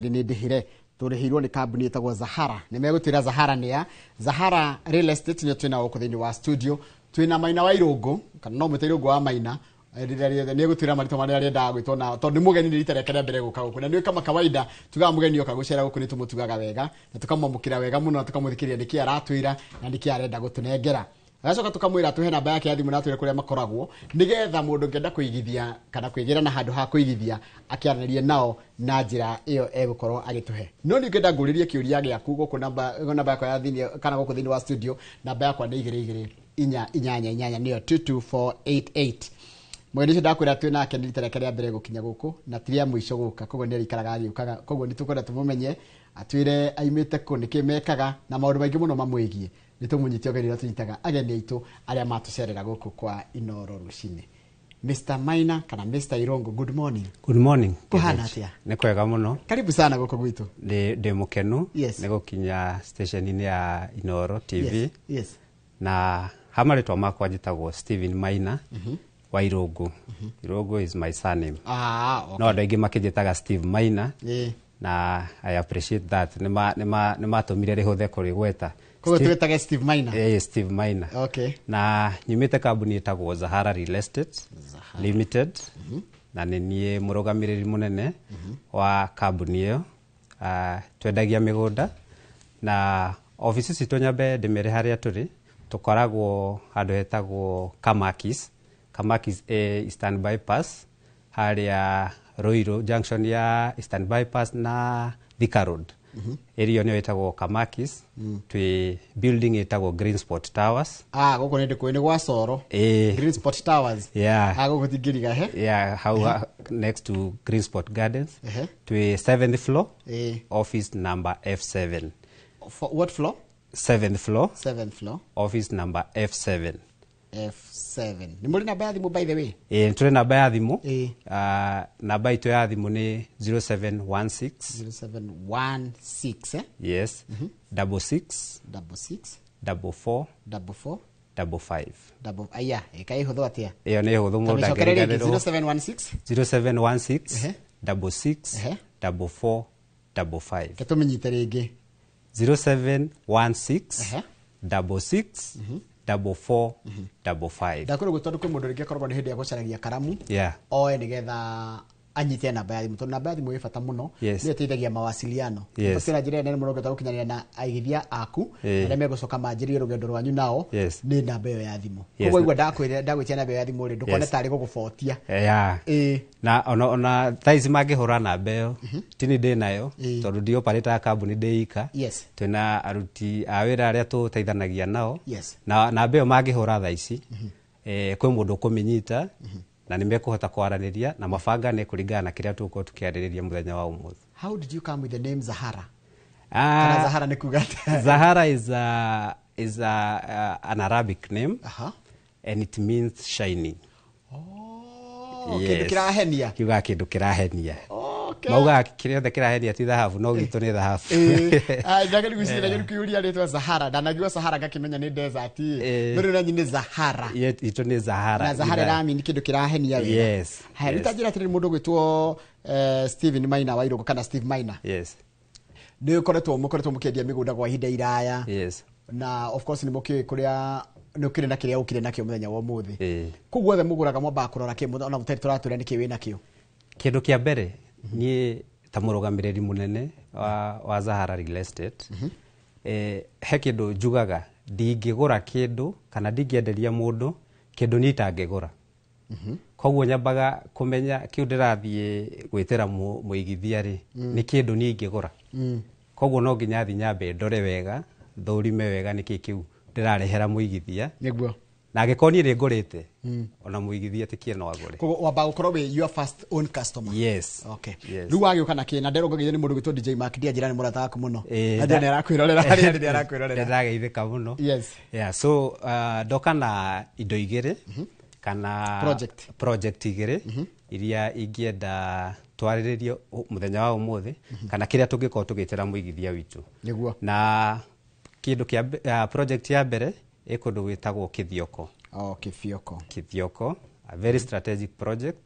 Nĩ ndĩhĩre tũrĩhĩirwo nĩ kambuni ĩtagwo Zahara. Nĩ megũtwĩra Zahara nĩ ya Zahara Real Estate. Nĩo twĩna gũkũ thĩinĩ wa studio. Twĩna Maina wa Irũngũ, kana no mwĩte Irũngũ wa Maina. Rĩrĩa rĩothe nĩ egũtwĩra marĩtwa marĩa arĩendaga gwĩtwo, na tondũ nĩ mũgeni, nĩ rita rĩake rĩa mbere gũka gũkũ, na nĩ kama kawaida tugaga mũgeni oka gũcera gũkũ nĩ tũmũtugaga wega na tũkamwamũkĩra wega mũno na tũkamũthikĩrĩria nĩkĩ aratwĩra na nĩkĩ arenda gũtũnengera. Agacoka tũkamwĩra atũhe namba yake ya thimũ na atwĩre kũrĩa makoragwo, nĩgetha mũndũ ũngĩenda kũigithia kana kwĩgĩra na handũ ha kũigithia akĩaranĩrie nao na njĩra ĩyo egũkorwo agĩtũhe. No nĩ ngĩenda ngũrĩrie kĩũria gĩaku gũkũ namba yakwa ya thĩinĩ kana gũkũ thĩinĩ wa studio. Namba yakwa nĩ 22488, nĩyo 22488. Mũgeni ũcio ndakwĩra twĩ nake nĩ rita rĩake rĩa mbere gũkinya gũkũ na ti rĩa mũico gũka, koguo nĩ arĩikaraga agĩũkaga. Koguo nĩ tũkwenda tũmũmenye, atwĩre aimĩte kũ, nĩkĩ mekaga na maũndũ maingĩ mũno mamwĩgiĩ. Nĩ tũmũnyite ũgeni ũrĩa tũnyitaga ageni aitũ arĩa matũcerera gũkũ kwa Inoro rũcinĩ. Mr Maina kana Mr Irungu, good morning. Good morning. Kũhana atĩa? Nĩ kwega mũno. Karibu sana gũkũ gwitũ. Ndĩ mũkenu nĩ gũkinya station-inĩ ya Inoro TV. Na ha marĩtwa makwa njĩtagwo Stephen Maina wa Irũngũ. Irũngũ is my surname. No andũ aingĩ makĩnjĩtaga Steve Maina na I appreciate that. Nĩ matũmire rĩhũthe kũrĩgweta. Koguo twĩtage Steve Maina. Steve Maina. Na nyumĩte kambuni ĩtagwo Zahara Real Estate Limited, na nĩ niĩ mũrũgamĩrĩri mũnene wa kambuni ĩyo. Twendagia mĩgũnda na obici citũ, nyambe ndĩmere harĩa tũrĩ. Tũkoragwo handũ hetagwo Kamakis. Kamakis ĩ Eastern Bypass, harĩa Ruiru, junction ya Eastern Bypass na Thika Road. Area nĩyo ĩtagwo Kamakis. Twĩ building ĩtagwo Green Spot Towers. Ah, gũkũ nĩ ndĩkũĩ, nĩ gwa Coro. Green Spot Towers. Yeah. Ah, gũkũ tingĩriga he. Yeah, hau next to Green Spot Gardens. Twĩ seventh floor, office number F7. For, what floor? Seventh floor. Seventh floor. Office number F7. F7. Nĩ mũrĩ namba ya thimũ, by the way? Ĩ, tũrĩ namba ya thimũ. Ah, namba itũ ya thimũ nĩ 0716. 0716, eh? Yes, 66. 66. 44. 44. 55. Double, aya ĩka ĩhũthũ atĩa? Ĩyo nĩ hũthũ mũndũ Tamĩcokere rĩngĩ. angĩriganĩrwo. 0716. 0716 66 44 55. Ke tũmĩnyite rĩngĩ. 0716 66 44 55. Ndakwĩra ũguo tondũ kwĩ mũndũ rĩngĩ akoragwo nĩ hĩndĩ ya gũcaragia karamu oe nĩgetha anyite namba ya thimũ, tondũ namba ya thimũ ĩ bata mũno. Nĩyo ĩteithagia mawasiliano. Kwĩna njĩra nene mũno ũngĩhota gũkinyanĩra na aigithia aku arĩa megũcoka manjĩrĩrie rũgendo rwanyu nao nĩ namba ĩyo ya thimũ. Koguo igua ndakwĩra ndagwĩtia namba ĩyo ya thimũ rĩ, ndũkone tarĩ gũgũbotia. Na ona thaa ici mangĩhũra namba ĩyo, tini ndĩ nayo tondũ ndioparĩtaga kambuni ndĩ ika. Twĩna aruti a wĩra arĩa tũteithanagia nao. Na namba ĩyo mangĩhũra thaa ici, kwĩ mũndũ ũkũmĩnyita na nĩ mekũhota kwaranĩria na mabangane kũringana na kĩrĩa tũgũkorwo tũkĩarĩrĩria mũthenya wa ũmũthĩ. How did you come with the name Zahara? Kana Zahara nĩ kuga atĩa? Zahara is an Arabic name and it means shining. Oh, kĩndũ kĩrahenia. Kiugaga kĩndũ kĩrahenia. Maugaga kĩrĩa othe kĩrahenia ti thahabu, no gwitũ nĩ thahabu. Ndagĩrĩ kĩũria rĩtwa Zahara, ndanagua Sahara ngakĩmenya nĩ desert. No rĩu nanyi nĩ Zahara. Itũ nĩ Zahara. Na Zahara ĩramini kĩndũ kĩrahenia wega. Haya, rĩu ta njĩra atĩrĩrĩ, mũndũ ũgwĩtwo Steven Maina wa Irũngũ kana Steve Maina, nĩ ũkoretwo mũkoretwo mũkĩendia mĩgũnda kwa ihinda iraya. Na of course nĩ mũkĩũĩ kũrĩa nĩ ũkĩrĩ na kĩrĩa ũkire nakĩo mũthenya wa ũmũthĩ. Kũu guothe mũgũraga mwambaga kũrora kĩ, ona mũtarĩ tũratwĩra nĩkĩ wĩ nakĩo? Kĩndũ kĩa mbere, niĩ ta mũrũgamĩrĩri mũnene wa Zahara Real Estate, he kĩndũ njugaga: ndingĩgũra kĩndũ kana ndingĩenderia mũndũ kĩndũ niĩ itangĩgũra. Koguo nyambaga kũmenya kĩu ndĩrathiĩ gwĩtĩra mũigithia rĩ, nĩ kĩndũ niĩ ingĩgũra. Koguo no nginya thiĩ nyambe ndore wega, thũrime wega nĩkĩ kĩu ndĩrarehera mũigithia. Na angĩkorwo niĩ nĩ ngũrĩte, ona mũigithia ti no agũre. Koguo wambaga gũkorwo wĩ your first own customer. Yes. Yes. Rĩu wagĩũka na kĩ? Na nderwo ngũgeithio nĩ mũndũ gwĩtwo DJ Mark Ndianjĩra, nĩ mũrata waku mũno. Na ndio nĩ arakwĩrorera harĩa, nĩ arakwĩrorera. Ndĩrageithĩka mũno. Yeah, so ndoka na indo igĩrĩ kana Project. Project igĩrĩ iria ingĩenda twarĩrĩrie mũthenya wa ũmũthĩ kana kĩrĩa tũngĩkorwo tũgĩtĩra mũigithia witũ. Na kĩndũ kĩa project ya mbere ĩ kũndũ gwĩtagwo Kĩthioko. Oh, Kĩthioko. Kĩthioko, a very strategic project.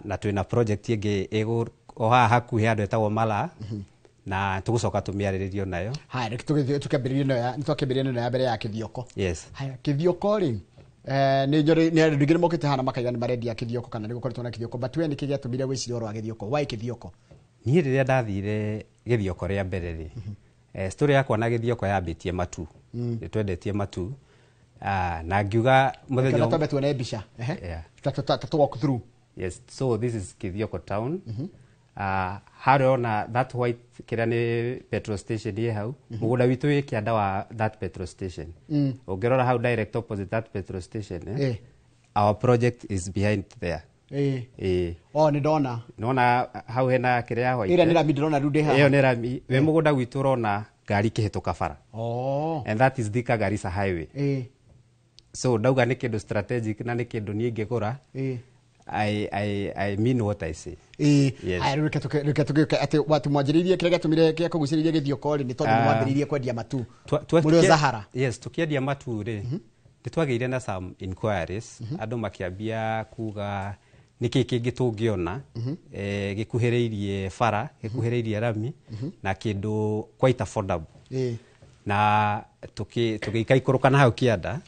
Na twĩna project ĩngĩ ĩgũ o haha hakuhĩ handũ hetagwo Mala, na tũgũcoka tũmĩarĩrĩrio nayo. Haya, reke tũkĩambĩrĩrie ĩno ya nĩtwakĩambĩrĩria ĩno ya mbere ya Kĩthioko. Yes. Haya, Kĩthioko rĩ, nĩ njũrĩ nĩ andũ aingĩ nĩmokĩte haha na makaiga nĩ marendia Kĩthioko kana nĩ gũkoretwo na Kĩthioko, but we nĩkĩ gĩatũmire wĩcirie ũhoro wa Gĩthioko? Why Kĩthioko? Niĩ rĩrĩa ndathire Gĩthioko rĩa mbere rĩ, story yakwa na Gĩthioko yambĩtie Matu. Nĩ twendetie Matu. Na ngiuga mũthenya Kana twambe tuone mbica. Ehe. Yeah. Ta walk through. Yes, so this is Kithioko town. Harĩa ona that white kĩrĩa nĩ petrol station ĩ hau, mũgũnda witũ wĩ kĩanda wa that petrol station. Ũngĩrora hau direct opposite that petrol station, our project is behind there. Oh, nĩ ndona. Nona hau hena kĩrĩa ya white. Ĩrĩa nĩ rami ndĩrona rĩu ndĩ haha. Ĩyo nĩ rami. Wĩ mũgũnda gwitũ ũrona ngari ikĩhĩtũka bara. Oh. And that is Thika Garissa highway. So ndauga nĩ kĩndũ strategic na nĩ kĩndũ niĩ ingĩgũra. I mean what I say. Yes. Aya, rĩu reke tũgĩũke atĩ watu mwanjĩrĩirie kĩrĩa gĩatũmire kĩa kũgucĩrĩria Gĩthioko rĩ, nĩ tondũ nĩ mwambĩrĩirie kwendia Matu. Mũrĩ o Zahara. Yes, tukiendia Matu rĩ, nĩ twagĩire na some inquiries, andũ makĩambia kuga nĩkĩ kĩngĩ tũngĩona, gĩkuhĩrĩirie bara, gĩkuhĩrĩirie rami, na kĩndũ quite affordable. Na tũgĩikaikũrũka na hau kĩanda,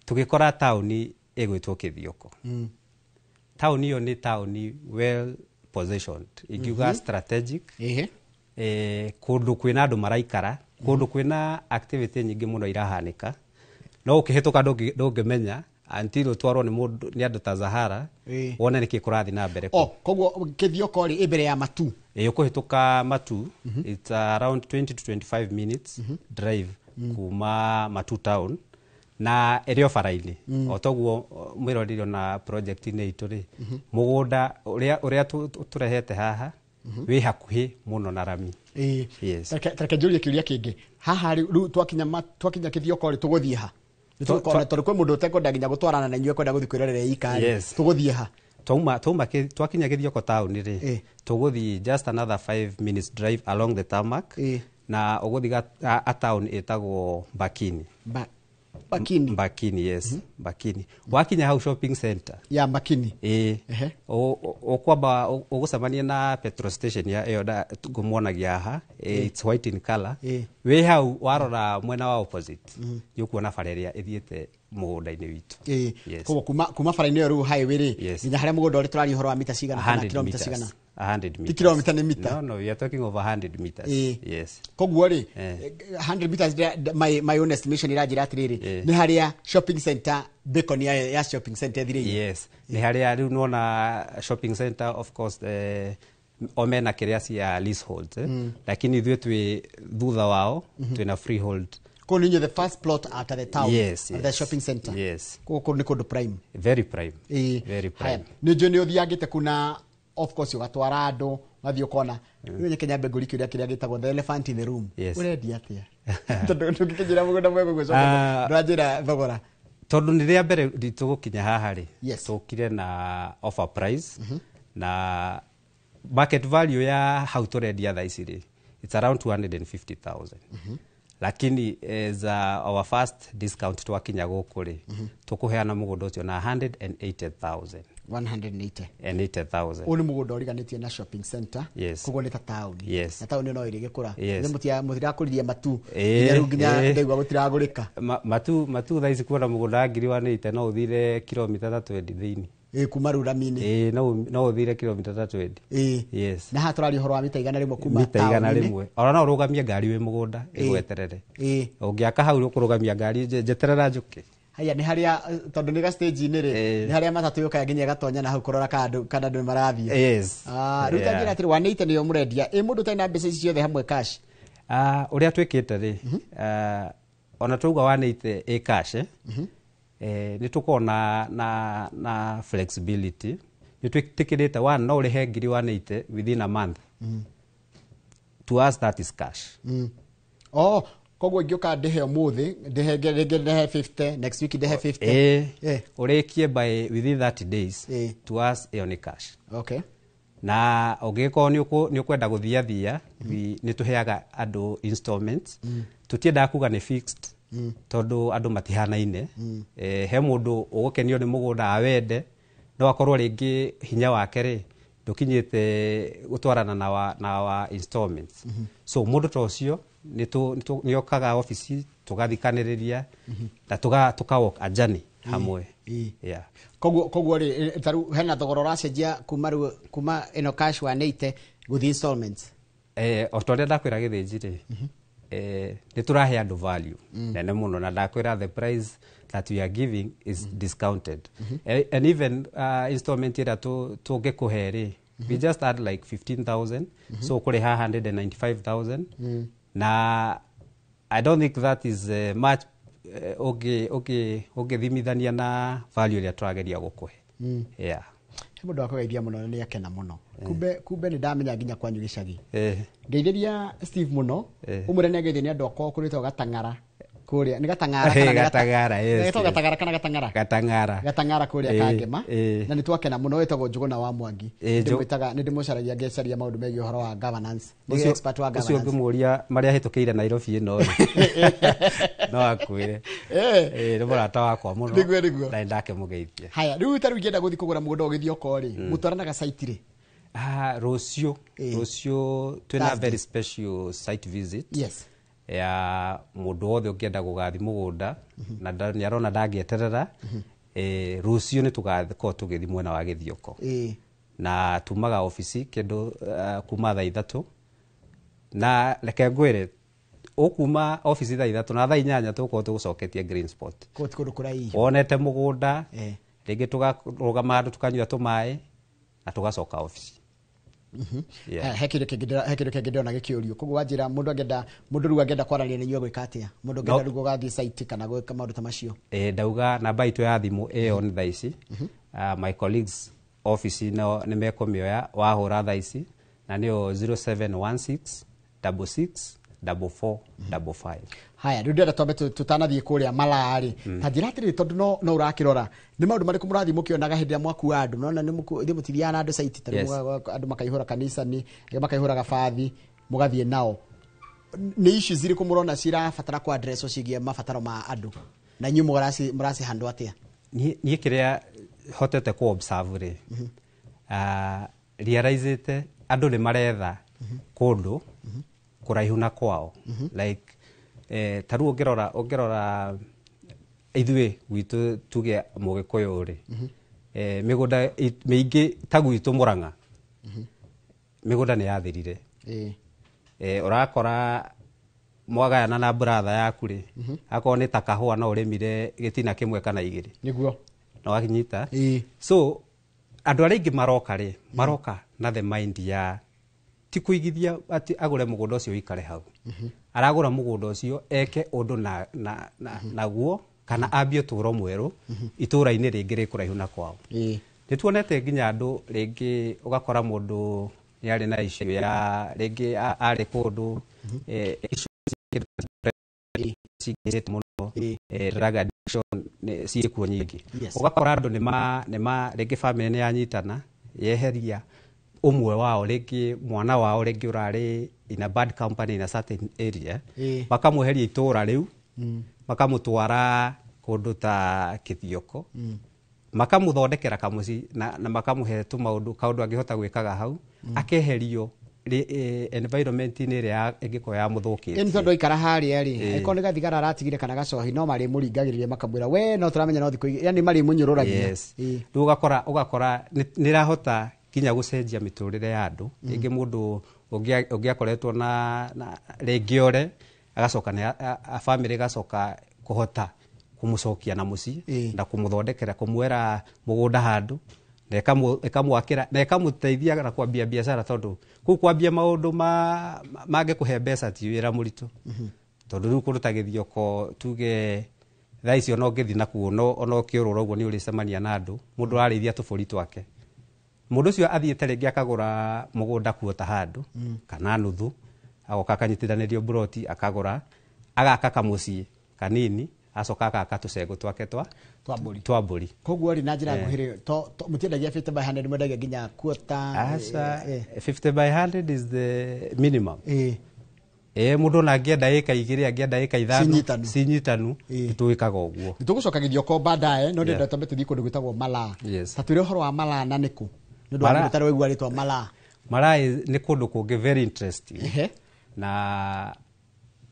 tũgĩkora taũni ĩgwĩtwo Kĩthioko. Taũni ĩyo nĩ taũni well positioned, ingiuga strategic. Kũndũ kwĩna andũ maraikara, kũndũ kwĩna activity nyingĩ mũno irahanĩka, no ũkĩhĩtũka ndũngĩmenya until ũtwarwo nĩ mũndũ, nĩ andũ ta Zahara, wone nĩkĩ kũrathiĩ na mbere. Oh, koguo Kĩthioko rĩ, ĩ mbere ya Matu. Ũkũhĩtũka Matu, it's around 20 to 25 minutes drive kuma Matu town, na ĩrĩ o bara-inĩ. O toguo mwĩrorire na project-inĩ itũ rĩ, mũgũnda ũrĩa tũrehete haha wĩ hakuhĩ mũno na rami. Yes. Tareke njũrie kĩũria kĩngĩ. Haha rĩ, rĩu twakinya Kĩthioko rĩ, tũgũthiĩ ha? Nĩ tũgũkorwo tondũ kwĩ mũndũ ũtekwenda nginya gũtwarana na inyuĩ, kwenda gũthiĩ kwĩrorera ika rĩ, tũgũthiĩ ha? Twakinya Gĩthioko town rĩ, tũgũthiĩ just another 5 minutes drive along the tarmac, na ũgũthiĩ a town ĩtagwo Mbakini. Mbakini. Mbakini, yes. Mbakini. Wakinya hau shopping center. Ya Mbakini. Ũkwamba ũgũcemania na petrol station ya ĩyo ngũmuonagia haha. It's white in color. Wĩ hau warora mwena wa opposite, nĩ ũkuona bara ĩrĩa ĩthiĩte mũgũnda-inĩ witũ. Yes. Koguo kuma bara-inĩ ĩyo rĩu highway rĩ, nginya harĩa mũgũnda ũrĩ tũraria ũhoro wa mita cigana kana 100 kilomita meters. cigana? 100 Ti meters. kilomita nĩ mita. No, no, we are talking of 100 meters. Yes. Koguo rĩ, 100 meters, my own estimation iranjĩra atĩrĩrĩ, nĩ harĩa shopping center, beacon ya shopping center ĩthirĩire. Yes. Nĩ harĩa rĩu nĩwona shopping center, of course, o mena kĩrĩa cia leasehold, Lakini ithuĩ twĩ thutha wao, twĩna freehold. Kũu nĩ the first plot after the town, Yes, after the yes. shopping center. Yes. Kũu nĩ kũndũ prime. Very prime. Very prime. Haya, nĩ njũĩ nĩ ũthiangĩte kuna, of course, ũgatwara andũ, ũgathiĩ ũkona. Rĩu nyeke nyambe ngũrie kĩũria kĩrĩa gĩtagwo the elephant in the room. Yes. Ũrendia atĩa? Tondũ ndũngĩkĩnjĩra mũgũnda mwega ũguo, ndũranjĩra thogora. Tondũ nĩ rĩa mbere ritũ gũkinya haha rĩ, Yes. tũkire na offer price, na market value ya hau tũrendia thaa ici rĩ, it's around 250,000. Lakini as our first discount twakinya gũkũ rĩ, tũkũheana mũgũnda ũcio na 180,000. 180. And 80,000. Ũyũ nĩ mũgũnda ũriganĩtie na shopping center. Yes. Koguo nĩ ta taũni. Yes. Na taũni no ĩrĩgĩkũra. Yes. Nĩ mũtirakũririe Matu. Nginya rĩu nginya ndaigua gũtiragũrĩka. Matu thaa ici kuona mũgũnda wa ngiri one eighty no ũthire kilomita ta 20 thĩinĩ. Kuma rĩu rami-inĩ. No ũthire kilomita ta 20. Yes. Na haha tũraria ũhoro wa mita igana rĩmwe kuma Mita igana taũni-inĩ. rĩmwe. Ona no ũrũgamie ngari wĩ mũgũnda, ĩgweterere. Ũngĩaka hau ũkũrũgamia ngari, njeterera njũke. Haya, nĩ harĩa, tondũ nĩ ga stage-inĩ rĩ, nĩ harĩa matatũ yũkaga nginya ĩgatonya na hau kũrora kana andũ nĩ marathiĩ. Yes. Rĩu ta njĩra atĩrĩ, 180 nĩyo mũrendia. Mũndũ ũtarĩ na mbeca ici ciothe hamwe cash? Ũrĩa twĩkĩte rĩ, ona twauga 180 ĩ cash, nĩ tũkoragwo na flexibility. Nĩ twĩtĩkĩrĩte one, no ũrĩhe ngiri 180 within a month. To us that is cash. Oh, koguo ingĩũka ndĩhe ũmũthĩ, rĩngĩ ndĩhe 50, next week ndĩhe 50. Ũrĩkie by within 30 days. To us ĩyo nĩ cash. Okay. Na ũngĩgĩkorwo nĩ ũkwenda gũthiathia, nĩ tũheaga andũ installments. Tũtiendaga kuga nĩ fixed, tondũ andũ matihanaine. He mũndũ ũgũkenio nĩ mũgũnda awende, no akorwo rĩngĩ hinya wake rĩ Ndũkinyĩte gũtwarana na wa installments. So mũndũ ta ũcio nĩokaga obici, tũgathikanĩrĩria na tũka walk a journey hamwe. Yeah. Koguo rĩ, ta rĩu hena thogora ũracenjia kuma rĩu, kuma ĩno cash 180 gũthiĩ installments? O ta ũrĩa ndakwĩra Gĩthĩnji rĩ, nĩ tũrahe andũ value nene mũno, na ndakwĩra the price that we are giving is discounted. And even installment ĩrĩa tũngĩkũhe rĩ, we just add like 15,000, so ũkũrĩha 195,000, na I don't think that is much ũngĩthimithania na value ĩrĩa tũrageria gũkũhe. Yeah. He mũndũ wakũgeithia mũno na nĩ akena mũno. Kumbe nĩ ndamenya nginya kwanyu gĩcagi. Ngeithĩria Steve mũno. Ũmwĩre nĩ ageithio nĩ andũ akwa kũrĩtwo Gatang'ara kũrĩa. Nĩ Gatang'ara kana nĩ Gatang'ara, yes, Getagwo Gatang'ara kana Gatang'ara? Gatang'ara. Gatang'ara kũrĩa Kangema. Na nĩ twakena mũno. Wĩtagwo Njũgũna wa Mwangi. Ndĩmwĩtaga, nĩ ndĩmũcaragia ngecaria maũndũ megiĩ ũhoro wa governance. Nĩ expert wa Ũcio governance. ũngĩmũria marĩa ahĩtũkĩire Nairobi ĩno rĩ, no akwĩre. Nĩ mũrata wakwa mũno. Nĩguo. Na nĩndakĩmũgeithia. Haya, rĩu ta rĩu ingĩenda gũthiĩ kũgũra mũgũnda ũgĩthiĩ rĩ, mũtwaranaga site rĩ? Ah, rũciũ. Rũciũ twĩna Thursday. very special site visit ya mũndũ wothe ũngĩenda gũgathiĩ mũgũnda na nĩ arona ndangĩeterera. Rũciũ nĩ tũgakorwo tũgĩthiĩ mwena wa Gĩthioko, na tumaga obici kĩndũ kuma thaa 3, na reke ngwĩre, ũkuma obici thaa 3 na thaa 8 tũgũkorwo tũgũcoketie Green Spot. Kũu ti kũndũ kũraihu. Wonete mũgũnda, rĩngĩ tũkarũgama handũ tũkanyua tũmaĩ na tũgacoka obici. Yeah. He kĩndũ kĩngĩ ndĩrona gĩkĩũrio. Koguo wanjĩra mũndũ angĩenda, mũndũ rĩu angĩenda kwaranĩria na inyuĩ gwĩka atĩa, mũndũ angĩenda rĩu gũgathiĩ site kana gwĩka maũndũ ta macio? Ndauga namba itũ ya thimũ ĩyo nĩ thaa ici. My colleagues office no nĩ mekũmĩoya wahũra thaa ici, na nĩyo 0716 66 44 55. Haya, rĩu ndĩrenda twambe tũtanathiĩ kũrĩa Malaa-rĩ, ta njĩra atĩrĩrĩ, tondũ no ũrakĩrora nĩ maũndũ marĩkũ mũrathiĩ mũkĩonaga hĩndĩ ĩrĩa mwakua andũ? Nona nĩ ithuĩ mũtithiaga na andũ site ta rĩu, andũ makaihũra kanicani, angĩ makaihũra gabathi, mũgathiĩ nao. Nĩ issues irĩkũ mũrona cirabatara ku address ciĩgiĩ mabataro ma andũ, na inyuĩ mũracihandwo atĩa? Niĩ kĩrĩa hotete ku observe rĩ, realizĩte andũ nĩ maretha kũndũ kũraihu na kwao. Like ta rĩu ũngĩrora ithuĩ gwitũ, tuge Mũgĩkũyũ rĩ, mĩgũnda mĩingĩ ta gwitũ Mũrang'a, mĩgũnda nĩ yathirire. Ũrakora mwagayana na brother yaku rĩ, akorwo nĩ ta kahũa no ũrĩmire gĩtina kĩmwe kana igĩrĩ. Na wakinyita. So andũ arĩa aingĩ maroka rĩ, maroka na the mind ya ti kũigithia atĩ agũre mũgũnda ũcio ũikare hau. Aragũra mũgũnda ũcio eke ũndũ na naguo kana ambie ũtũũro mwerũ itũũra-inĩ rĩngĩ rĩ kũraihu na kwao. Nĩ tuonete nginya andũ rĩngĩ ũgakora mũndũ nĩ arĩ na issue ya rĩngĩ arĩ kũndũ, issue cingĩrĩte mũno, drug addiction ciĩkuo nyingĩ. Ũgakora andũ nĩma rĩngĩ family nĩ yanyitana yeheria ũmwe wao, rĩngĩ mwana wao rĩngĩ ũrarĩ in a bad company in a certain area, makamweheria itũũra rĩu, makamũtwara kũndũ ta Kĩthioko, makamũthondekera kamũci na makamũhe tũmaũndũ kaũndũ angĩhota gwĩkaga hau, akeherio environment-inĩ ĩrĩa ĩngĩkorwo yamũthũkĩtie. Ĩni tondũ aikara harĩa rĩ, angĩkorwo nĩ gathigara aratigire kana gacohi, no marĩmũringagĩrĩria makamwĩra we no tũramenya no thikũ igĩrĩ, yani marĩmũnyũrũragia. Rĩu ũgakora nĩ ĩrahota nginya gũcenjia mĩtũrĩre ya andũ. Rĩngĩ mũndũ ũngĩakoretwo na rĩngĩ ore agacoka nĩ family ĩgacoka kũhota kũmũcokia na mũciĩ na kũmũthondekera, kũmwera mũgũnda handũ na ĩkamwakĩra na ĩkamũteithia na kwambia biacara, tondũ kũu kwambia maũndũ mangĩkũhe mbeca ti wĩra mũritũ, tondũ rĩu kũndũ ta Gĩthioko, tuge thaa ici ona ũngĩthiĩ nakuo no ona ũkĩũrũra ũguo nĩ ũrĩcemania na andũ, mũndũ ũrarĩithia tũbũri twake. Mũndũ ũcio athiĩte rĩngĩ akagũra mũgũnda kuota handũ kana nuthu, agoka akanyitithanĩrio mburoti, akagũra, agaka kamũciĩ kanini, acoka agaka tũcegũ twake twa Twa mbũri. Twa mbũri. Koguo rĩ, na njĩra nguhĩ rĩ, mũtiendagia 50 by 100, mwendagia nginya quarter? Aca, 50 by 100 is the minimum. Mũndũ ona angĩenda ĩka 2, angĩenda ĩka 5. Cinyitanu. Cinyitanu. Nĩtũĩkaga ũguo. Nĩ tũgũcoka Gĩthioko baadaye, no ndĩrenda twambe tũthiĩ kũndũ gwĩtagwo Malaa. Ta twĩre ũhoro wa Malaa na nĩkũ. Nĩ ũndũ wa mũndũ ũtarĩ waigua rĩtwa Malaa. Malaa nĩ kũndũ kũngĩ very interesting. Na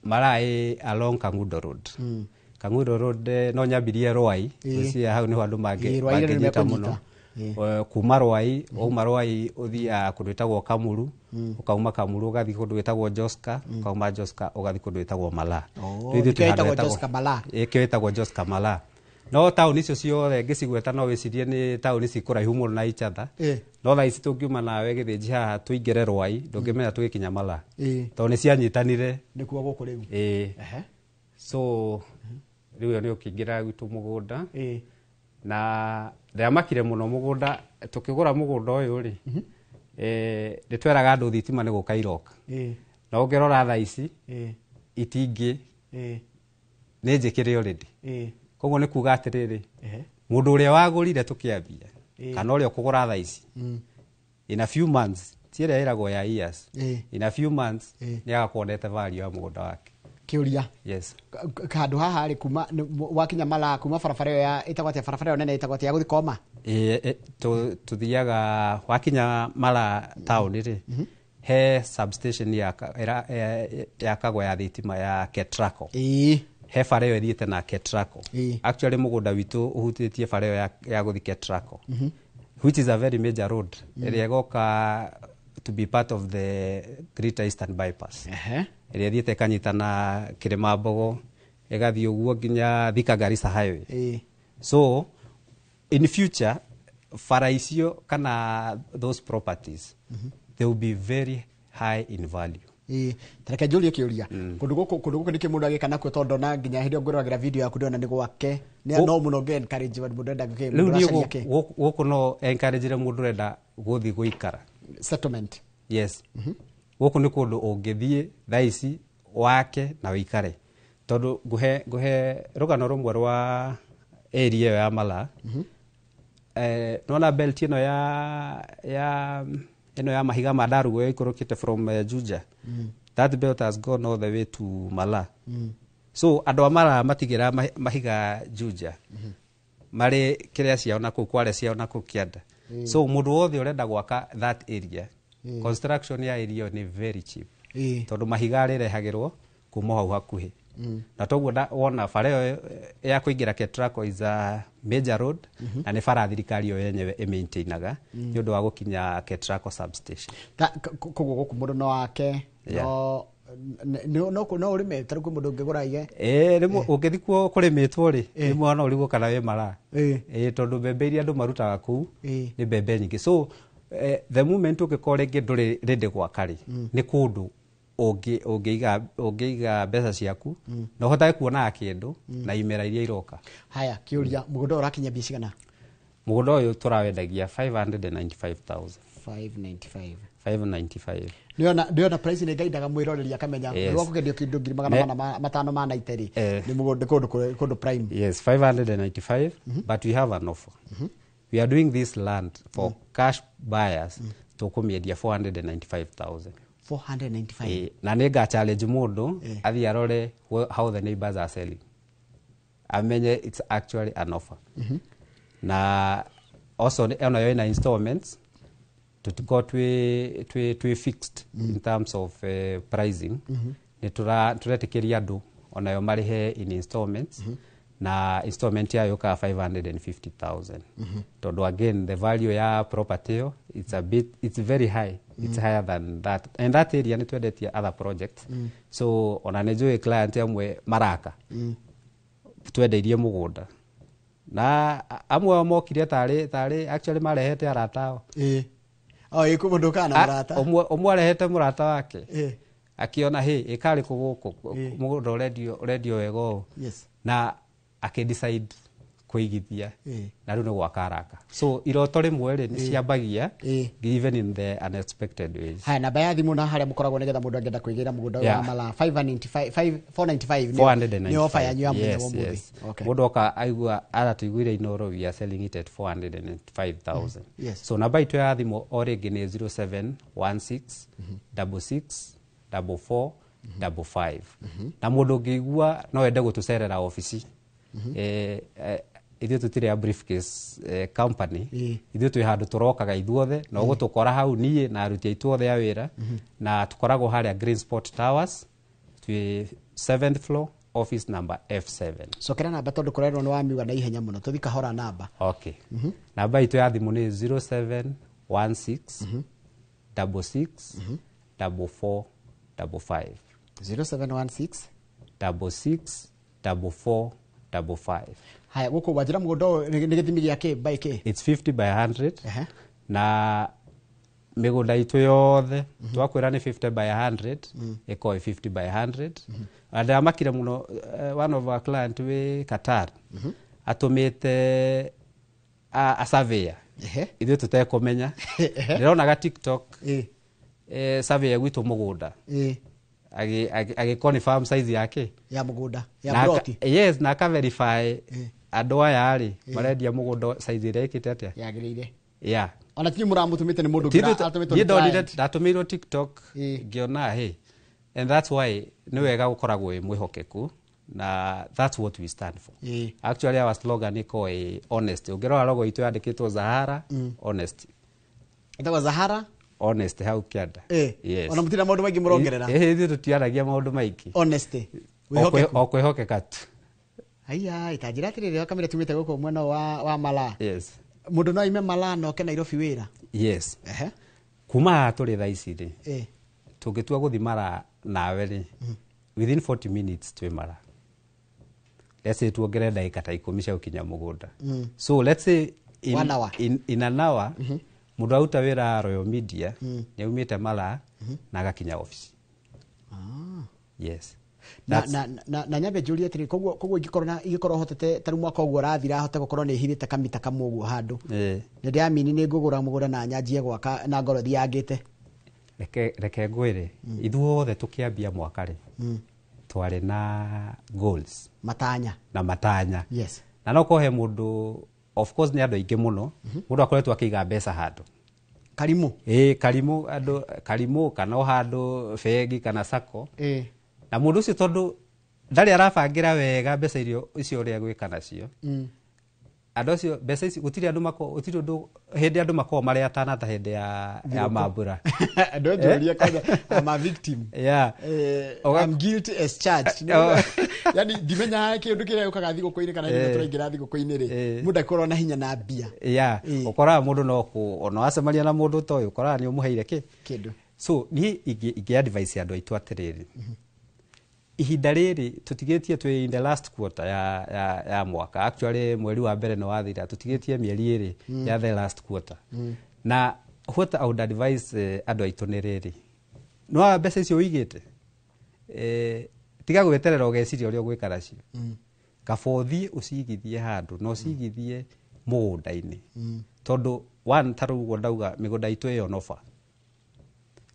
Malaa ĩ along Kangundo Road. Kangundo Road, no nyambirie Rwai. Gwĩciria hau nĩho andũ Rwai rĩu mangĩnyita nĩmekũnyita. mũno. Kuma Rwai, wauma Rwai ũthiaga kũndũ gwĩtagwo Kamuru, ũkauma Kamuru ũgathiĩ kũndũ gwĩtagwo Joska, ũkauma Joska ũgathiĩ kũndũ gwĩtagwo Malaa. Oh, Rĩu ithuĩ twĩ nĩkĩo handũ ĩtagwo hetagwo Joska Malaa. Ĩkĩo ĩtagwo Joska Malaa. No taũni icio ciothe ngĩcigweta no wĩcirie nĩ taũni ci kũraihu mũno na each other. No thaa ici tũngiuma nawe Gĩthĩnji haha tũingĩre Rwai, ndũngĩmenya tũgĩkinya Malaa. Tondũ nĩ cianyitanire. Nĩkuo gũkũ rĩu. So rĩu ĩyo nĩ ũkĩingĩra gwitũ mũgũnda. Na ndĩramakire mũno mũgũnda, tũkĩgũra mũgũnda ũyũ rĩ, nĩ tweraga andũ thitima nĩ gũka iroka. Na ũngĩrora thaa ici, itingĩ, nĩ njĩkĩre already. Koguo nĩ kuga atĩrĩrĩ, mũndũ ũrĩa wagũrire tũkĩambia, kana ũrĩa ũkũgũra thaa ici, in a few months, ti ĩrĩa ĩragwo ya years, in a few months, nĩ agakorwo onete value ya mũgũnda wake. Kĩũria. Yes. Handũ haha rĩ, kuma wakinya Malaa, kuma barabara ĩyo ya ĩtagwo atĩa, barabara ĩyo nene ĩtagwo atĩa ya gũthiĩ Koma? Tũthiaga wakinya Malaa town rĩ, he substation yakagwo ya thitima ya Ketraco. He bara ĩyo ĩthiĩte na Ketraco. Actually mũgũnda witũ ũhutĩtie bara ĩyo ya gũthiĩ Ketraco, which is a very major road, ĩrĩa ĩgoka to be part of the Greater Eastern Bypass, ĩrĩa ĩthiĩte ĩkanyitana Kĩrĩma Mbogo, ĩgathiĩ ũguo nginya Thika Garissa Highway. So in future bara icio kana those properties, they will be very high in value. Tareke njũrie kĩũria, kũndũ gũkũ nĩkĩ mũndũ agĩka nakuo, tondũ ndona nginya hĩndĩ ĩyo ngwĩroragĩra video yaku ndĩrona nĩ gwake. Nĩ no mũno ngĩ encourage mũndũ enda Rĩu mũndũ niĩ ũracaria kĩ? Gũkũ no encourage mũndũ ũrenda gũthiĩ gũikara. Settlement. Yes, gũkũ nĩ kũndũ ũngĩthiĩ thaa ici wake na wĩikare, tondũ ngũhe rũgano rũmwe rwa area ĩyo ya Malaa. Nona belt ĩno ya ĩno ya mahiga ma Ndarugo ĩikũrũkĩte from Juja, that belt has gone all the way to Malaa. So andũ a Malaa matigĩra mahiga Juja, marĩ kĩrĩa ciao na kũu kware ciao na kũu kĩanda. So mũndũ wothe ũrenda gwaka that area, construction ya area ĩyo nĩ very cheap, tondũ mahiga rĩrehagĩrwo kuma hau hakuhĩ. Na toguo wona bara ĩyo ya kũingĩra Ketraco is a major road, na nĩ bara thirikari ĩyo yenyewe ĩmaintainaga nĩ ũndũ wa gũkinya Ketraco substation. Koguo gũkũ mũndũ no ake, no ũrĩme, tarĩu kwĩ mũndũ ũngĩgũra aige? Ĩĩ, rĩmwe ũngĩthiĩ kuo kũrĩmĩtwo rĩ, rĩmwe no ũrigwo kana wĩ Malaa. Ĩĩ, tondũ mbembe iria andũ marutaga kũu nĩ mbembe nyingĩ. So the moment ũngĩkorwo rĩngĩ ndũrĩ ready gwaka rĩ, nĩ kũndũ ũngĩiga mbeca ciaku na ũhotage kuonaga kĩndũ na imera iria iroka. Haya, kĩũria, mũgũnda ũyũ ũrakinyia mbia cigana? Mũgũnda ũyũ tũrawendagia 595,000. 595. 595. Nĩona price nĩ ngaidaga mwĩroreri akamenya wa kũgendio kĩndũ ngiri magana mana matano ma naite rĩ, nĩ mũgũnda kũndũ prime. Yes, 595, but we have an offer. We are doing this land for cash buyers, tũkũmĩendia 495,000. 495. Na nĩ nga challenge mũndũ athiĩ arore how the neighbors are selling, amenye it's actually an offer. Na also onayo ina installments, tutikorwo twĩ fixed in terms of pricing. Nĩ tũretĩkĩria andũ onayo marĩhe in installments, na installment yayo yũkaga 550,000, tondũ again the value ya property ĩyo it's a bit, it's very high, it's higher than that. And that area nĩ twendetie other projects, so ona nĩ njũĩ client amwe maraka twendeirie mũgũnda, na amwe ao mokire tarĩ actually marehete arata ao. Ĩĩ, o ĩ kwĩ mũndũ ũkaga na mũrata. Ũmwe arehete mũrata wake, akiona hĩ ĩkarĩ kũ gũkũ mũgũnda ũrendio wega ũũ, na akĩdecide kũigithia, na rĩu nĩ gwaka araka. So iroto rĩmwe rĩ nĩ ciambagia even in the unexpected ways. Haya, namba ya thimũ na harĩa mũkoragwo nĩgetha mũndũ angĩenda kwĩgĩra mũgũnda ũyũ wa Malaa, 595, 495 495. Nĩ ofa yanyu ya mũthenya wa ũmũthĩ. Yes. Mũndũ oka aigua aratũiguire Inooro, we are selling it at 405,000. So namba itũ ya thimũ o rĩngĩ nĩ 0716 66 44 55. Na mũndũ ũngĩigua no ende gũtũcerera obici, Ithuĩ tũtirĩ a briefcase company. Ĩĩ. Ithuĩ twĩ handũ tũrokaga ithuothe na ũgũtũkora hau, niĩ na aruti aitũ othe a wĩra, na tũkoragwo harĩa Green Spot Towers, twĩ 7th floor, office number F7. Cokera namba, tondũ kũrerwo nĩ wamiuga na ihenya mũno. Tũthi kahora, namba. Okay, namba itũ ya thimũ nĩ 0716 66 44 55. 0716 66 44 55. Haya, gũkũ wanjĩra mũgũnda ũyũ nĩ gĩthimi gĩa kĩ by kĩ? It's 50 by 100. Na mĩgũnda itũ yothe twakwĩra nĩ 50 by 100, ĩkorwo ĩ 50 by 100. Na ndĩramakire mũno, one of our client wĩ Qatar atũmĩte a surveyor, ithuĩ tũtekũmenya. Ndĩronaga TikTok, surveyor gwitũ mũgũnda agĩ confirm size yake ya mũgũnda ya Na ploti. Yes, na aka verify andũ aya rĩ marendia mũgũnda size ĩrĩa ĩkĩte atĩa. Yagĩrĩire. Yeah. Ona tinyu mũramũtũmĩte, nĩ mũndũ ũngĩ atũmĩtwo Niĩ nĩ ndonire client. Ndatũmĩirwo TikTok, ngĩona hey, and that's why nĩ wega gũkoragwo wĩ mwĩhokeku, na that's what we stand for. Actually, our slogan ĩkoragwo ĩ honesty. Ũngĩrora logo itũ yandĩkĩtwo Zahara Honesty. Ĩtagwo Zahara Honesty hau kĩanda. Yes. Ona mũtirĩ na maũndũ maingĩ mũrongerera. Ithuĩ tũtiaragia maũndũ maingĩ. Honesty. O kwĩ- Wĩhokeku. O kwĩhokeka tu. Haiya, itanjĩra atĩrĩrĩ, kamĩra tumĩte gũkũ mwena wa Malaa, mũndũ no aime Malaa na oke Nairobi wĩra? Yes. Kuma haha tũrĩ thaa ici rĩ, tũngĩtua gũthi Mara nawe rĩ, within 40 minutes twĩ Mara. Let's say tuongerere ndagĩka ta 10 cia gũkinya mũgũnda, so let's say in, One hour. in an hour mũndũ aruta wĩra Royal Media nĩ aumĩte Mara na agakinya office. Yes. Na na nyambe njũrie atĩrĩ, koguo ingĩkorwo hotete ta rĩu mwaka ũguo ũrathira hote gũkorwo nĩ hithĩte kamita kamwe ũguo handũ, nĩ ndĩramini nĩ ngũgũra mũgũnda na nyanjie gwaka na ngorwo thiangĩte? Reke ngwĩre, ithuothe tũkĩambia mwaka rĩ, twarĩ na goals. Matanya. Na matanya. Na no kohe mũndũ, of course nĩ andũ aingĩ mũno, mũndũ akoretwo akĩiga mbeca handũ. Karimũ. Ĩĩ, karimũ, andũ karimũ kana o handũ bengi kana sacco, na mũndũ ũcio tondũ ndarĩ arabangĩra wega mbeca irio icio ũrĩa gwĩka nacio, andũ acio mbeca ici gũtirĩ andũ mako gũtirĩ ũndũ hĩndĩ andũ makoragwo marĩ atana ta hĩndĩ ya mambura. Andũ njũrie kwanza, I'm a victim. I'm guilty as charged. Yani ndimenyaga kĩndũ kĩrĩa gĩũkaga thigũkũ-inĩ kana hĩndĩ ĩrĩa tũraingĩra thigũkũ-inĩ rĩ, mũndũ akorwo na hinya na mbia. Ũkoraga mũndũ no kũ ona wacemania na mũndũ ta ũyũ, ũkoraga nĩ ũmũheire kĩ kĩndũ. So niĩ ingĩ advice andũ aitũ atĩrĩrĩ, ihinda rĩrĩ tũtigĩtie twĩ in the last quarter ya mwaka. Actually, mweri wa mbere nĩ wathira, tũtigĩtie mĩeri 2 ya the last quarter. Na what I would advise andũ aitũ nĩ rĩrĩ, no mbeca icio ũigĩte, tiga gweterera ũgeciria ũrĩa ũgwĩka nacio. Kaba ũthiĩ ũcigithie handũ na ũcigithie mũgũnda-inĩ, tondũ one, ta rĩu ũguo ndauga, mĩgũnda itũ ĩyo on offer,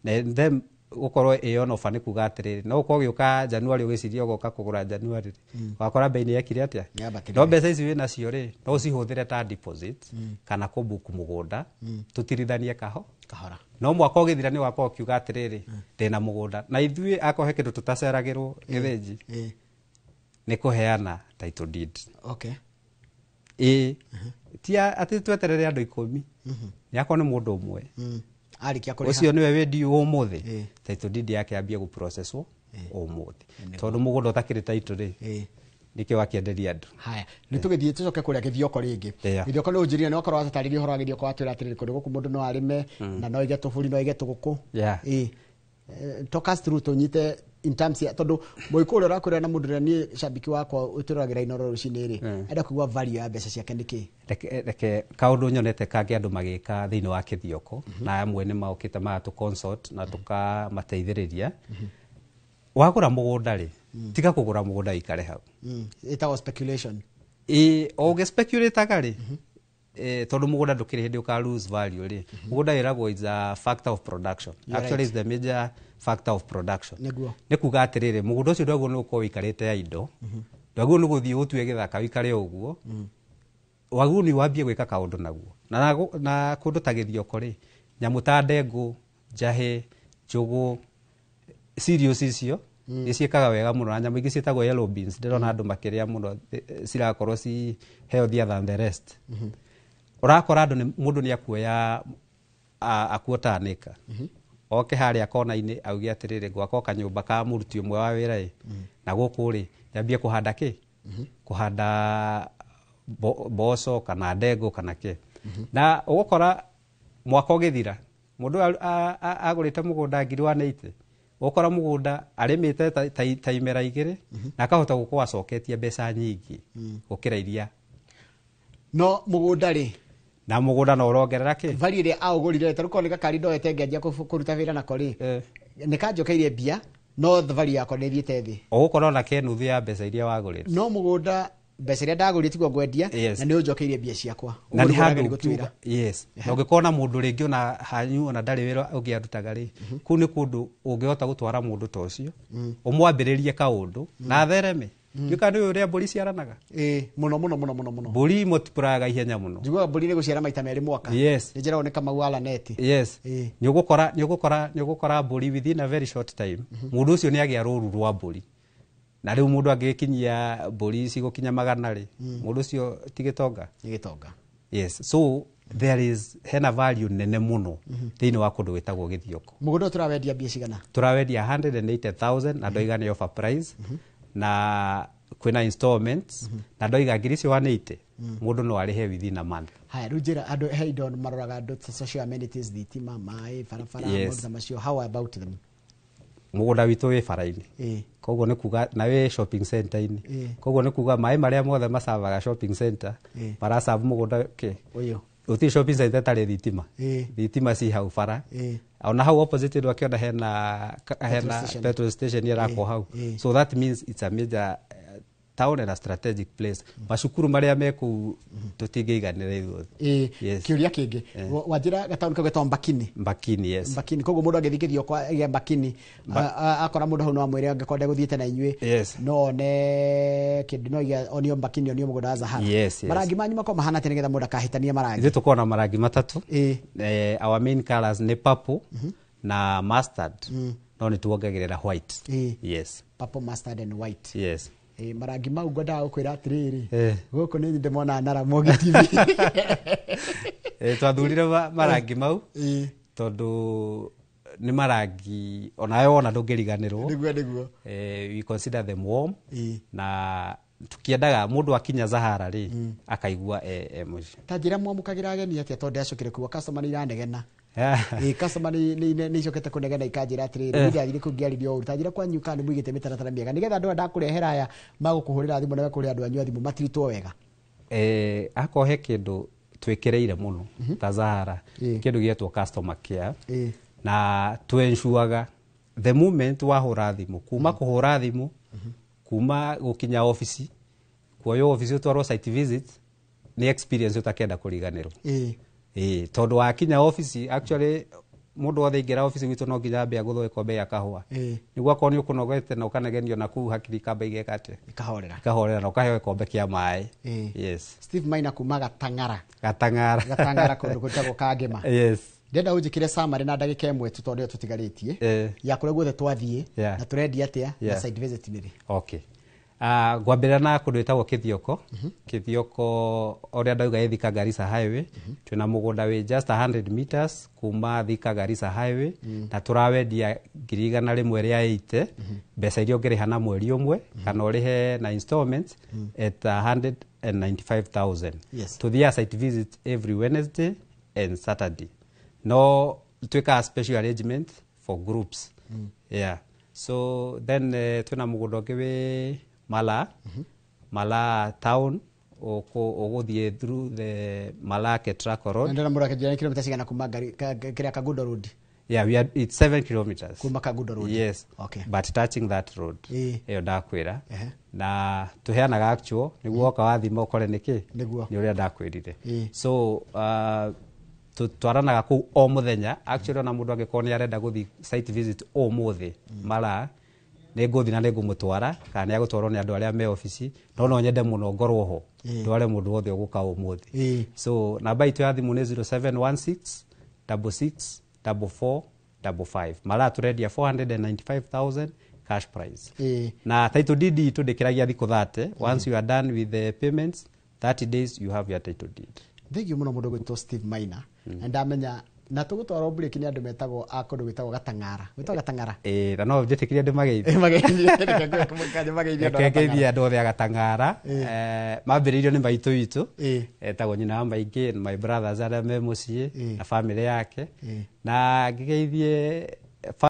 na them gũkorwo ĩ on offer nĩ kuga atĩrĩrĩ, no ũkorwo ũgĩũka January ũgĩciria ũgoka kũgũra January rĩ, wakora bei nĩ yekire atĩa? Yambatĩrire. No mbeca ici wĩ nacio rĩ, no ũcihũthĩre ta deposit kana kũbook mũgũnda tũtirithanie kaho kahora. No mwaka ũgĩthira nĩ wakorwo ũkiuga atĩrĩrĩ, ndĩna mũgũnda. Na ithuĩ akorwo he kĩndũ tũtaceragĩrwo gĩthĩnji, nĩ kũheana title deed. Ĩĩ, ti atĩ tweterere andũ 10, nĩ akorwo nĩ mũndũ ũmwe. Arĩkia kũrĩha. Ũcio nĩwe wĩ ũmũthĩ, title deed yake yambie gũprocesswo ũmũthĩ, tondũ mũgũnda ũtakĩrĩ title rĩ, nĩkĩo wakĩenderia andũ. Haya, nĩ tũgĩthiĩ tũcoke kũrĩa gĩthioko rĩngĩ. Gĩthioko nĩ ũnjĩrire nĩ wakorwo watatarĩria ũhoro wa gĩthioko, watwĩra atĩrĩrĩ, kũndũ gũkũ mũndũ no arĩme na no aige tũbũri, no aige tũgũkũ. Talk us through tũnyite in terms ya, tondũ mũgĩkũyũ ũrĩa ũrakwĩra na mũndũ ũrĩa niĩ cambiki wakwa ũtũragĩra Inooro rũcinĩ rĩ, enda kũigua value ya mbeca ciake nĩ kĩ. Reke kaũndũ nyonete kangĩ andũ magĩka thĩinĩ wa kĩthioko, na amwe nĩ maokĩte magatũ consult na tũkamateithĩrĩria. Wagũra mũgũnda rĩ, tiga kũgũra mũgũnda wĩikare hau. Ĩtagwo speculation. Ĩ, o ũgĩspeculateaga rĩ, tondũ mũgũnda ndũkĩrĩ hĩndĩ ũka lose value rĩ, mũgũnda wĩragwo is a factor of production. You're Actually, right. is the major factor of production. Nĩ kuga atĩrĩrĩ, mũgũnda ũcio ndwagĩrĩirwo nĩ gũkorwo wĩikarĩte ya indo, ndwagĩrĩirwo nĩ gũthiĩ ũtue gĩthaka wĩikare o ũguo, wagĩrĩirwo nĩ wambie gwĩka kaũndũ naguo. Na kũndũ ta gĩthioko rĩ, nyamũ ta ndengũ, njahĩ, njũgũ, cereals icio Nĩ ciĩkaga wega mũno, na nyamũ ingĩ ciĩtagwo yellow beans ndĩrona andũ makĩrĩa mũno, cirakorwo ci healthier than the rest. Ũrakora andũ mũndũ nĩ akuoya akuota anĩka oke harĩa kona-inĩ auge atĩrĩrĩ, ngwaka o kanyũmba ka mũruti ũmwe wa wĩra ĩ, na gũkũ rĩ nyambie kũhanda kĩ, kũhanda mboco kana ndengũ kana kĩ. Na ũgũkora mwaka ũgĩthira mũndũ ũyũ agũrĩte mũgũnda ngiri 180, ũgũkora mũgũnda arĩmĩte ta imera igĩrĩ na akahota gũkorwo acoketie mbeca nyingĩ gũkĩra iria. No mũgũnda rĩ, na mũgũnda no ũrongerera kĩ? Value ĩrĩa aũgũrire, tarĩu korwo nĩ gakari ndoete ngĩanjia kũruta wĩra nako rĩ, nĩ kanjokeirie mbia, no value yakwa nĩ ĩthiĩte thĩ. Ũgũkorwo na ke nuthu ya mbeca iria wagũrĩte. No mũgũnda mbeca iria ndagũrire tiguo ngwendia, na nĩ ũnjokeirie mbia ciakwa. Na Ũguo nĩ nĩguo handũ ndagĩrĩirwo gũtwĩra. ũngiuga, yes, na ũngĩkorwo na mũndũ rĩngĩ ona hanyu ona ndarĩ wĩra ũngĩ arutaga rĩ, kũu nĩ kũndũ ũngĩhota gũtwara mũndũ ta ũcio, ũmwambĩrĩrie kaũndũ na athereme. Ndiũĩ kana nĩ ũĩ ũrĩa mbũri ciaranaga? Ĩĩ, mũno mũno mũno mũno mũno. Mbũri multiplyga ihenya mũno. Njiguaga mbũri nĩ gũciara maita merĩ mwaka. Yes. Nĩ njĩragwo nĩ Kamau wa Laneti. Yes. Ĩĩ. Nĩ ũgũkora mbũri within a very short time mũndũ ũcio nĩ agĩa rũru rwa mbũri, na rĩu mũndũ angĩgĩkinyia mbũri cigũkinya 100 rĩ, mũndũ ũcio ti gĩtonga? Nĩ gĩtonga. Yes, so there is hena value nene mũno thĩinĩ wa kũndũ gwĩtagwo Gĩthioko. Mũgũnda ũyũ tũrawendia mbia cigana? Tũrawendia 180,000 na ndoiga nĩ offer price, na kwĩna installments, na ndoiga ngiri icio 180 mũndũ no arĩhe within a month. Haya, rĩu njĩra andũ, he indo maroraga andũ ta social amenities, thitima, maĩ, barabara, maũndũ ta macio. How about them? Mũgũnda witũ wĩ bara-inĩ, koguo nĩ kuga na wĩ shopping center-inĩ, koguo nĩ kuga maĩ marĩa mothe macavaga shopping center maracabu mũgũnda kĩ Ũyũ. Gũtirĩ shopping center ĩtarĩ thitima. Thitima ci hau bara, ona hau opposite ndwakĩona hena station. Petrol station ĩrakwo hau. So that means it's a major town and a strategic place. Macukuru marĩa me kũu tũtingĩiganĩra ithuothe. Yes. Kĩũria kĩngĩ, wanjĩra gataũni kau getagwo Mbakini? Mbakini, yes. Mbakini. Koguo mũndũ angĩthiĩ Gĩthioko agĩe Mbakini, akora mũndũ hau no amwĩre angĩkorwo ndegũthiĩte na inyuĩ, no one kĩndũ no ige onio Mbakini, onio mũgũnda wa Zahara. Yes. Marangi manyu makorwo mahana atĩa nĩgetha mũndũ akahĩtania marangi? Ithuĩ tũkoragwo na marangi matatũ. Our main colors nĩ purple na mustard, no nĩ tuongagĩrĩra white. Yes. Purple, mustard and white. Yes. Ĩĩ, marangi mau ngwendaga gũkwĩra atĩrĩrĩ, gũkũ nĩ ndĩmonaga na Ramogi TV. Twathurire marangi mau tondũ nĩ marangi onawe wona ndũngĩriganĩrwo. Nĩguo. We consider them warm, na tukiendaga mũndũ akinya Zahara rĩ, akaigua e mũciĩ. Ta njĩra mwamũkagĩra ageni atĩa, tondũ ndacokire kuga customer nĩ iranegena. Ĩĩ, customer nĩ icokete kũnegena ikanjĩra atĩrĩrĩ, niĩ ndathire kũu ngĩarĩrio ũru. Ta njĩra kwanyu kana nĩ mũigĩte mĩtaratara mĩega nĩgetha andũ aya ndakũrehera aya magũkũhũrĩra thimũ na mekũhũrĩra andũ anyu a thimũ matiritwo wega? Akorwo he kĩndũ twĩkĩrĩire mũno ta Zahara, kĩndũ gĩetwo customer care, na twensuaga the moment wahũra thimũ, kuma kũhũra thimũ, kuma gũkinya ofici, kuoywo ofici ũtwarwo site visit, nĩ experience ũtakenda kũriganĩrwo. Ĩĩ, tondũ wakinya ofici, actually mũndũ wothe aingĩra ofici gwitũ no nginya ambe agũthwo gĩkombe gĩa kahũa, nĩguo akorwo nĩ ũkũnogete na ũkanegenio na kũu, hakiri ikamba igeka atĩa? Ikahorera. Ikahorera na ũkaheo gĩkombe kĩa maĩ. Yes. Steve Maina kuma Gatang'ara. Gatang'ara. Gatang'ara, kũndũ gwĩtagwo Kangema. Ndĩrenda ũnjĩkĩre summary na ndagĩka ĩmwe tu tondũ nĩyo tũtigarĩtie, ya kũrĩa guothe twathiĩ, na tũrendia atĩa, na site visit nĩ rĩ? Okay. Ngwambĩrĩra na kũndũ gwĩtagwo Kĩthioko. Kĩthioko ũrĩa ndauga ĩ Thika Garissa Highway. Twĩna mũgũnda wĩ just 100 meters kuma Thika Garissa Highway, na tũrawendia ngiri 180, mbeca iria ũngĩrĩha na mweri ũmwe kana ũrĩhe na installments at 195,000. Tuthiaga site visit every Wednesday and Saturday, no twĩkaga special arrangement for groups. Yeah, so then twĩna mũgũnda ũngĩ wĩ Mala, Mala town, ũgũthiĩ through the Mala Ketraco Road. Na ndĩrona mũndũ akĩnjĩra nĩ kilomita cigana kuma kĩrĩa Kangundo Road? Yeah, we are, it's 7 kilometers Kuma Kangundo Road? Yes. But touching that road ĩyo ndakwĩra, na tũheanaga actual nĩguo woka wathima ũkore nĩkĩ. Nĩ ũrĩa ndakwĩrire. So twaranaga kũu o mũthenya. Actually, ona mũndũ angĩkorwo nĩ arenda gũthiĩ site visit ũmũthĩ mara, nĩ ngũthiĩ na nĩ ngũmũtwara kana nĩ agũtwarwo nĩ andũ arĩa me obici, no no nyende mũno ngorwo ho ndware mũndũ wothe ũgũka ũmũthĩ. So namba itũ ya thimũ nĩ 0716 66 44 55. Mara tũrendia 495,000 Cash price. Na title deed itũ ndĩkĩragia thikũ 30. Once you are done with the payments, 30 days, you have your title deed. Thengiũ mũno mũndũ gwĩtwo Steve Maina, na ndamenya na tũgũtwarwo break nĩ andũ metagwo a kũndũ gwĩtagwo Gatang'ara, gwĩtagwo Gatang'ara. Ĩĩ, na no njĩtĩkĩrie ndĩmageithie. Mageithie, reke mageithie andũ a Reke Gatang'ara. ngeithie andũ othe a Gatang'ara. Mambĩrĩirio nĩ maitũ witũ, etagwo nyina wa maingĩ, and my brothers arĩa me mũciĩ, na family yake, na ngĩgeithie.